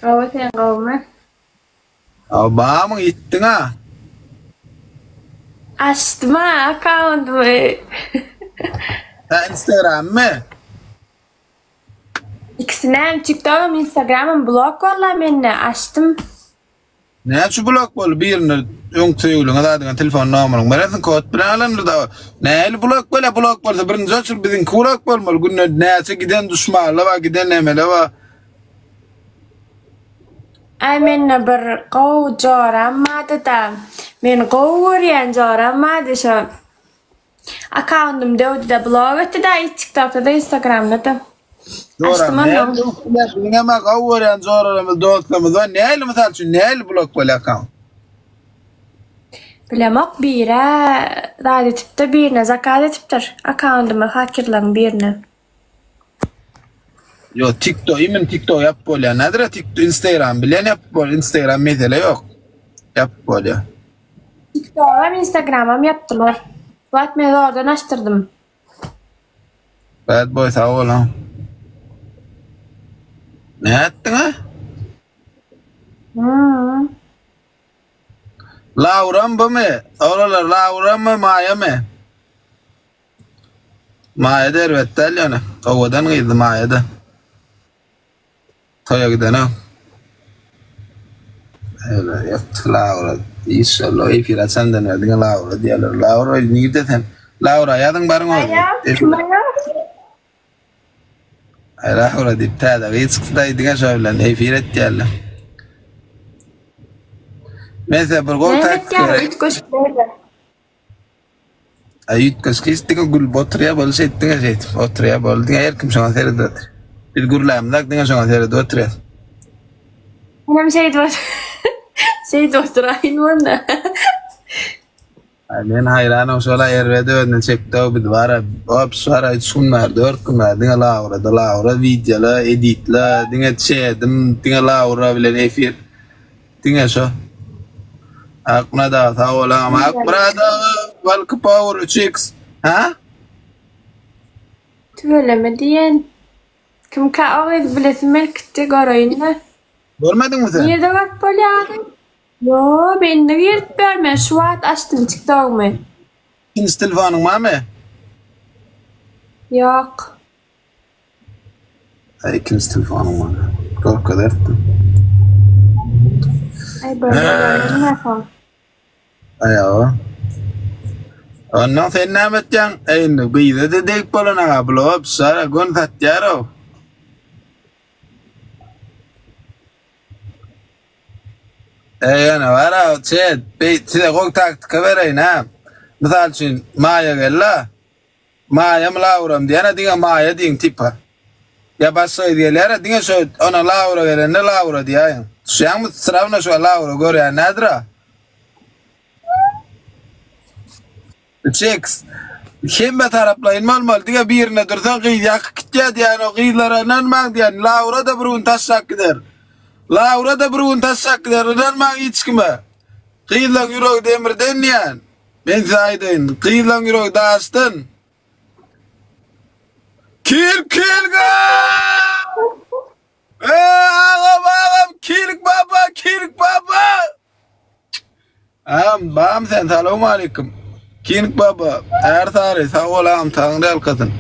Gowy sen gowumy? Aw bamyň ýitdiňa. Açdyma akkaundymy. Hä instagrammy? Ikisinem tiktogam instagramam blok bolla mende açdym. Näçe blok boldy birinde öň söýgüliňe zadyňa telefon nomeryňy berersiň kod bilen alandyr da nähili blok bolýa blok bolsa birinji oçur biziňki blok bolmaly günde näçe giden duşmanlar bar giden nemeler bar. Aý mende bir gowy joram bardyda. Men gowy görýän joram bardy şo akkaundym döwdüde blok etdida i tiktokda da instagramda da. Joram nähili biziňem gowy görýän joralarymyz dostlarymyz bar nähili mysal üçin nähili blok bolýa akkaunt. Bilemok birä zat etipdir birine zakaz etipdir akkaundymy hakerleriň birine. Yo TikTok, imin TikTok ýapyp bolýar. Nädire TikTok, Instagram bilen ýapyp bol, Instagram mesele ýok. Ýapyp bolýar. TikTokam, Instagramam ýapdylar. Bu wagt men zordan açdyrdym. Bad boy sag bol. Nätdiň a? Hmm. Lauram bumy? Oralar Laurammy, Maýamy? Maýa-da erbet däl ýöne. Owadan gyzdy Maýa-da. Toýa gidenok. Öyle ýok Laura. Inşallah efir açandan bäri diňe Laura diýerler. Laura nirde sen? Laura ýazyň baryň ozi. Aýa, kim aýa? Aý Laura diýip täze gyz çykdy-da diňe şo bilen efir etýärler. Men size bir gowy Näme taktika etýär? bereýin. Üýtgeşik näme? Aý üýtgeşik hiç diňe gülüp oturýar boldy şeýdip diňe şeýdip oturýar boldy diňe her kim şoňa seredip otyr. Biz gürlämizok diňe şoňa seredip oturýas. Menem şeýdip ot şeýdip oturaýyn onda. Aý men haýranam şola erbet özüne çekdi-ow biz bara opş bara üç gün bäri dört gün bäri diňe Laurada Laura wideola editla diňe çedim diňe Laura bilen efir. Diňe şo. Akmyrat aga sag bol agam. Akmyrat aga Valky Power 3X. Ha? Tüweleme diýen. Kimka o gyz bilesim gelip gitdi göreýin-le. Görmediňmi sen? Nirde görüp bolýar ony? Ýo, men indi girip görmen, şu wagt açdym tiktogymy. Ikinji telefonyň barmy? Ýok. Aý ikinji telefonyň bar. Görkezerdim. Aý bolýa görerin soň. Aýaga. Ondan sen näme etýäň? Eý indi gyza-da degip bolan-a, bular bişara gön satýar-ow. Eý ýöne bar-a, çet, beý, size gowy taktika bereýin-ä. Mysal üçin, Maýa geldi-ä. Maýam Lauram diýene diňe Maýa diýiň tipa. Ýa başga gyz gelýärä diňe şo ona Laura gelende Laura diýäýiň. Düşýäňmi srawno şo Laura görýän nädira. Çeks. Hemme taraplaýyn bolmaly diňe birine dursaň gyz ýakyp gitýä diýän o gyzlara ynanmaň diýän Laura da bir gün taşlap gider. Laura da bir gün taşlap gider ynanmaň hiç kime. Gyzlaň ýüregi demirden diýän. Men size aýdaýyn, gyzlaň ýüregi daşdan. Kil kil Eee agam agam Kirik baba Kirik baba. Agam bam sen salam aleyküm. Kirik baba är sary sag bol agam taňry ýalkasyn.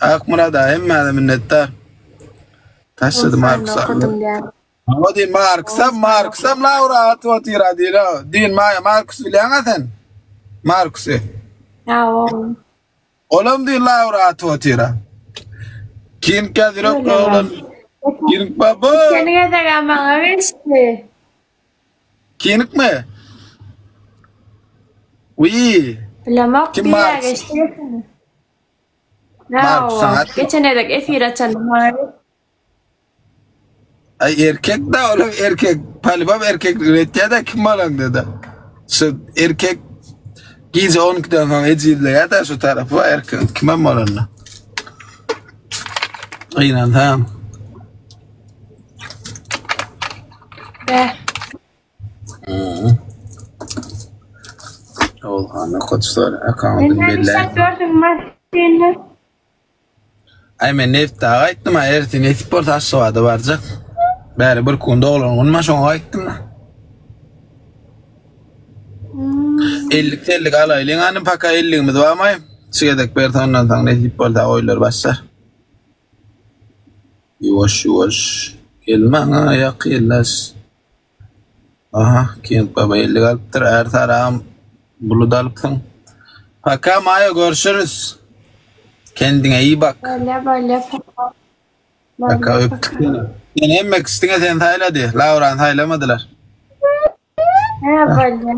Akmyrat aga hemmäňize minnetdar. Taşlady Markus aga. Hawa diý Markusam Markusam Laura atyp otyra diýra. Diýin Maýa Markus bilýäňä sen? Markusy. Hawa. Olam diý Laura atyp otyra. Kim ýürek oglan. Kim baba. Seni gezegem maňa geçdi. Kinikmi? Wiý. Bilemok Kim birä Markus? geçdi geçen. Markus Hawa. saňa Geçen gezek efir açanda maňa geçdi. Ay erkek da oğlum erkek. Palibam erkek üretýär da kim bolanda da. Şu erkek gije 12-den soň ejizleýär da şu tarapy var erkek kimem bolanda. Gynansam. Bäh. Hmm. Oğulhana koçlar Sen akkauntyny näme belläýin. işläp ýörsüň Martin? Aý men nebitde aýtdym a ertir nesip bolsa Aşgabada barjak. Bäri bir kun doglan gün ma şoňa aýtdym. Ellik tellik alaýlyň hany paka elligimiz barmaý. Şu gezek berse ondan soň nesip bolsa oýlar başlar. Ýuwaş ýuwaş gel maňa ýakynlaş. Aha, King baba ellik alypdyr. Ärsaram bulut alypsyň. Paka Maýa görüşürüz. Kendiňe iyi bak. Bolýa bolýa paka. Paka Bolýa öpdük paka. seni. Seni hemme kişi diňe seni saýlady. Laurany saýlamadylar. Hä bolýa.